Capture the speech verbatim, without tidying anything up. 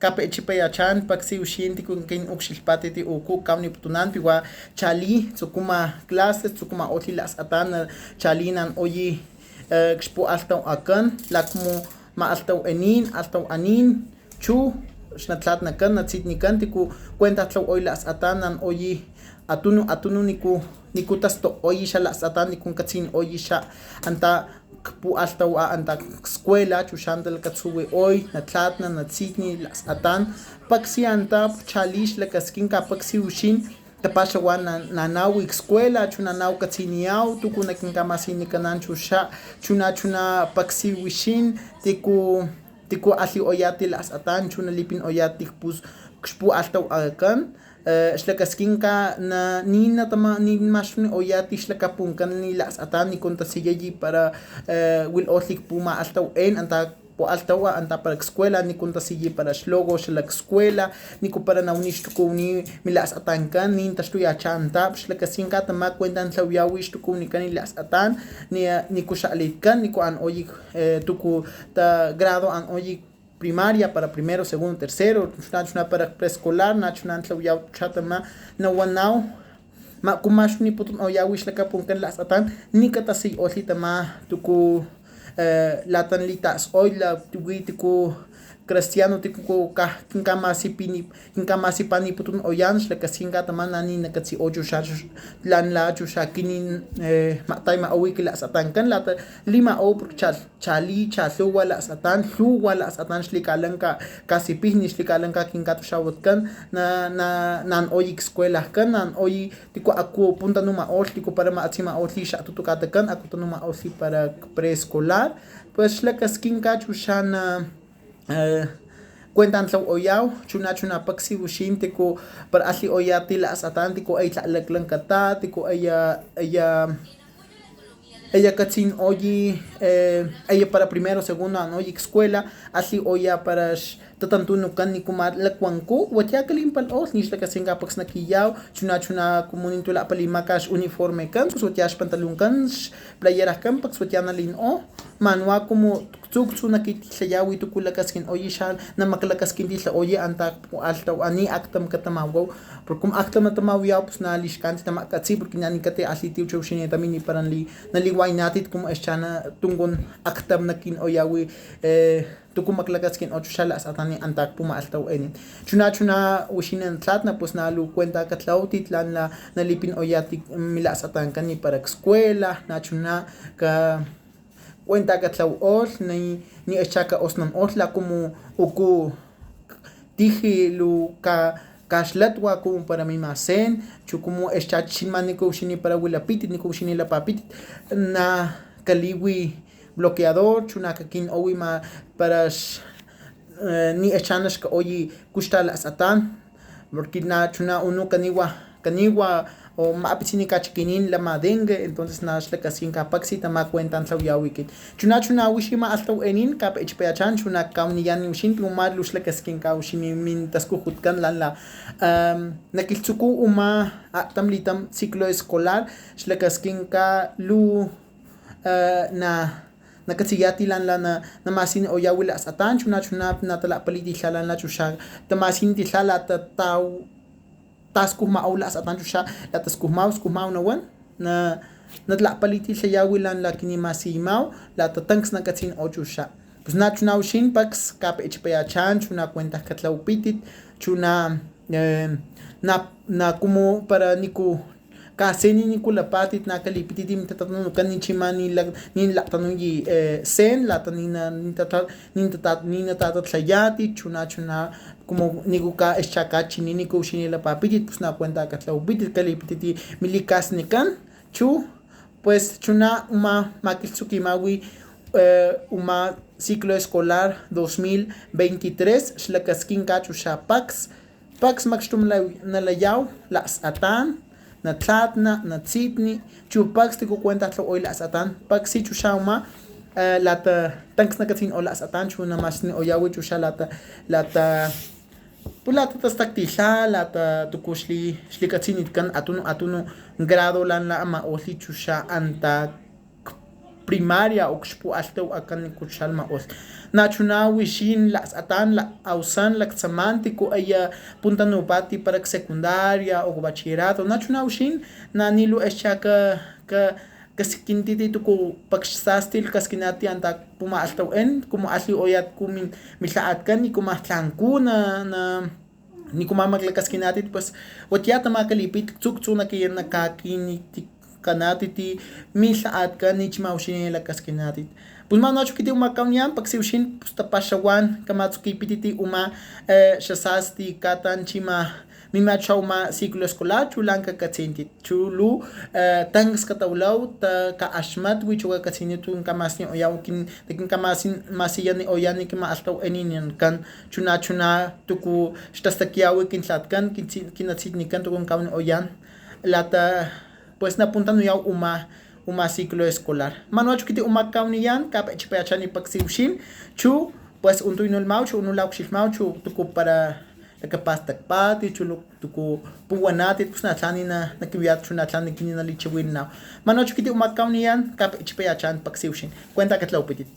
Capechipaya̱chá̱n paksi huixín ticuanquín ucxilhpá̱tit ucú, ca̱huaniputuná̱n pi̱ huá̱ cha̱lí tzucuma clases, tzucuma o̱lhi laksata̱n, cha̱lí na̱n oyi c-xpu̱alhtahuacán, la̱ cumu ma̱alhtahuaní̱n, alhtahuaní̱n, chu̱ xnatla̱tnacán, natzi̱tnicán, ticu cuenta tlahuay laksata̱n na̱n oyi atunu atunu nicu nicu tastukoy xalaksata̱n, nicu catzi̱noy xaanta̱ c-pu̱alhtahua̱ anta̱ c-escuela, chu̱ xa̱nta̱ lacatzuhui̱oy natla̱tna, natzi̱tni, laksata̱n. Paksi anta̱ cha̱lí xlacasquinca paksi huixín tapa̱xahua̱ na̱ná̱hu c-escuela, chu̱ na̱ná̱hu catzi̱niya̱hu tucu naquinca̱ma̱siynicaná̱ chuxa̱, chu̱ na̱ chuná̱ paksi huixín ticu ticu alhioya̱ti̱ laksata̱n, chu̱ nali̱pinoya̱ti̱ c-pu̱alhtahua̱cán. Xlacasquinca ni̱ natama ni̱ ma̱xtunioya̱ti̱ xlacapu̱ncán li̱laksata̱n, nicu tasiyayi para huilh o̱lhi c-pu̱ma̱alhtahua̱ anta̱ pu̱alhtahua̱ anta̱ para c-escuela, nicu tasiyayi para xlogo xala c-escuela, nicu para nahuaniy xtucuhui̱n milaksata̱ncán, ni̱ taxtuya̱chá̱ anta̱. Xlacasquinca tama̱ cuenta tlahuaya̱hu xtucuhui̱ncán lilaksata̱n, nicu xaklitcán, nicu an oyi tucu ta grado an oyi primaria, para primero, segundo, tercero, chuná̱ chuná̱ para preescolar, na̱ chuná̱ tlahuaya̱hu cha̱tama̱ nahuaná̱hu, ma cuma̱xtuniputun oya̱hui̱ xlacapu̱ncán laksata̱n, ni̱ catasiyoy tama̱ tucu la̱ta li̱tasoy, la hui̱ ticu cristiano ticu caj quinca̱ma̱sipini quinca̱ma̱sipa̱ni̱putun oyá̱n, xlacasquinca tama̱ na̱ ni̱ nacatzi̱ ochuxa̱ la̱nla̱ chuxa̱ quini̱n ma̱ta̱yama̱hui̱ quilaksata̱ncán, la̱ta li̱ma̱hui̱ porque cha̱lí cha̱lhu̱hua̱ laksata̱n, lhu̱hua̱ laksata̱n xli̱ca̱lanca ca̱sipijni, xli̱ca̱lanca quinca̱tuxa̱huatcán, na̱n oyi c-escuelajcán, na̱n oyi ticu acu puntanuma̱o̱lh, ticu para ma̱tzima̱o̱lh xatutuca̱tacán, acu tanuma̱o̱lh para preescolar, pues xlacasquinca chuxa̱ na cuenta tlahuaya̱hu, chuná̱ chuná̱ paksi huixín ticu para alhioya̱ti̱ laksata̱n, ticu aya tla̱ laclancatá̱, ticu aya aya aya catzi̱noy aya para primero, segundo an oyi c-escuela, alhioya̱ para xtatantu̱nucán nicuma̱ lacuancú, huatiyá̱ cali̱mpalo̱lh, ni̱ xlacasquinca pacs naqui̱ya̱hu, chuná̱ chuná̱ cumu ni̱tu̱ la̱ pali̱ma̱ caj xuniformecán, pus huatiyá̱ xpantaloncán, xplayerajcán pacs huatiyá̱ nali̱noy, ma̱nuá̱ cumu ctzu̱ ctzu̱ naqui̱titlaya̱hui̱ tucu lacasquinoy xa̱ namaclacasquintitlahoy anta̱ pu̱alhtahua̱, ni̱ actam catama̱huahu, porque cumu actam natama̱huiya̱hu pus na̱ li̱xcá̱ntit tama̱ catzi̱y, porque ni̱ catialhí̱ti̱hu cha̱ huixín tami̱ ni̱ para nali nali̱hua̱yá̱tit cumu eschá̱n tuncun actam naquinoya̱hui̱ tucu maclacasquinoy chuxa̱ laksata̱n anta̱ cpu̱ma̱alhtahua̱ e̱ní̱n. Chuná̱ chuná̱ huixín tla̱tna, pus na̱ luu cuenta catlahuátit la̱nla̱ nali̱pinoya̱ti̱ milaksata̱ncán ni̱ para c-escuela, na̱ chuná̱ ca cuenta catlahuako̱lh, ni̱ ni̱ eschá̱ caosnanko̱lh la̱ cumu ucu tiji luu ca ca̱xlatua̱ cumu para mima̱sén, chu̱ cumu eschá̱ chichín ma̱ ni̱ huixín para huilapítit, ni̱ huixín lapa̱pítit, na̱ cali̱hui̱ bloqueador, chuná̱ caquinoy ma̱ para ni̱ eschá̱ naxcaoy cuxta̱ laksata̱n, porque na̱ chuná̱ u̱nú̱ cani̱hua̱ cani̱hua̱ o ma̱pitzi̱ni̱ ca̱chiqui̱ní̱n lama̱ dengue, entonces na̱ xlacasquinca paksi tama̱ cuenta tlahuaya̱hui̱ quin. Chuná̱ chuná̱ huixín ma̱alhtahua̱ e̱ní̱n, capechipaya̱chá̱n, chuná̱ cca̱huaniyá̱n huixín, tu̱ ma̱ luu xlacasquinca huixín mintascujutcán la̱nla̱ naquilhtzucuhu u̱má aktam li̱tam ciclo escolar, xlacasquinca luu na nacatzi̱ya̱ti̱ la̱nla̱ nama̱siyni̱ oya̱hui̱ laksata̱n, chuná̱ chuná̱ natala̱pali̱ti̱lha̱ la̱nla̱ chuxa̱ tama̱siyni̱ti̱lha̱ la̱ta ta̱scujma̱hu laksata̱n chuxa̱ la̱ta scujma̱hu scujma̱hu nahuán, na natala̱pali̱ti̱lhaya̱hui̱ la̱nla̱ quini̱ ma̱siyma̱hu la̱ta tancs nacatzi̱n ochuxa̱. Pus na̱ chuná̱ huixín pacs capechipaya̱chá̱n, chuná̱ cuenta catlahuapítit, chuná̱ na na cumu para nicu ca̱siyni̱ nicu lapá̱tit, na̱ cali̱pítit mintatatanu̱cán, ni̱ chima̱ ni̱ laktanuy seen, la̱ta ni̱ ni̱ natatatlayá̱tit, chuná̱ chuná̱ cumu nicu ca̱ eschá̱ ca̱chiní̱ nicu huixín lapa̱pítit, pus na̱ cuenta catlahuapítit, cali̱pítit mili̱casnicán, chu̱ pues chuná̱ u̱má ma̱quilhtzuqui̱ma̱hui̱ u̱má ciclo escolar dos mil veintitrés, xlacasquinca chuxa̱ pacs pacs macxtum nalaya̱hu laksata̱n, natla̱tna, natzi̱tni, chu̱ pacs ticu cuenta tlahuakoy laksata̱n, paksi chuxa̱ u̱má la̱ta tancs nacatzi̱n o laksata̱n, chu̱ nama̱siyni̱ oya̱hui̱ chuxa̱ la̱ta la̱ta pus la̱ta tastacti̱lha̱, la̱ta tucu xli xlicatzi̱nitcán atunu atunu grado la̱nla̱ ama̱ o̱lhi chuxa̱ anta̱ primaria o c-xpu̱alhtuhuacan cuchalmaol. Nachuná̱ huixín laksata̱n la ausán lactzamá̱n ticu aya puntanu̱pa̱t para c-secundaria o c-bachillerato, nachuná̱ huixín na̱ ni̱ luu eschá ca, ca, casquintítit tucu pacs sasti̱ casquina̱tit anta̱ puma̱alhtuhua̱n, cumu alhi̱oya̱t cumin milhaatcán, ni̱ cuma̱ tla̱ncú̱ na, na, ni̱ cuma̱ maclacasquiná̱tit, pues huatiyá̱ tama̱ cali̱pí̱tit c-tzuctzu̱ nac aya naca̱qui̱nitikaná̱tit milhaatcán, ni̱ chuma̱ huixín lacasquiná̱tit. Pus ma̱n chu̱ quiti̱ uma̱ cahuaniyá̱n, pacs huixín pus tapa̱xahuá̱n cama̱tzuqui̱pítit uma̱, eh, xasasti̱ ca̱ta̱n chima̱ mima̱ chuxa̱ uma̱ ciclo escolar, chu̱ la̱ cacatzí̱tit, chu̱ luu, eh, tancs catahuila̱hu, ta, caaxmatui, chu̱ cacatzi̱niy tu̱ quin cama̱snioya̱hu, quin, quin cama̱sin, ma̱siyaniyoyá̱n quima'alhtahuake̱nanincán, chuná̱, chuná̱ tucu xtastaquiya̱hu quintla̱tcán, quintzi-, quinatzi̱tnicán tucu cahuanioyá̱n, la̱ta, pues, napuntanuya̱hu uma̱, uma̱ ciclo escolar. Ma̱n chu̱ quiti̱ uma̱ cahuaniyá̱n, ca̱pechipayachá̱n pacs huixín, chu̱, pues, u̱ntu̱ nu̱lma̱hu, chu̱ u̱ntu̱ la̱ ucxilhma̱hu, chu̱ tucu para lacapa̱stacpá̱tit, chu̱ lu-, tucu puhuaná̱tit, pus na̱ tla̱n na, naquihuiya̱t, chu̱ na̱ tla̱n naquini̱ nali̱chihui̱nana̱hu. Ma̱n chu̱ quiti̱ uma̱ cahuaniyá̱n, ca̱pechipayachá̱n pacs huixín. Cuenta catlahuapítit.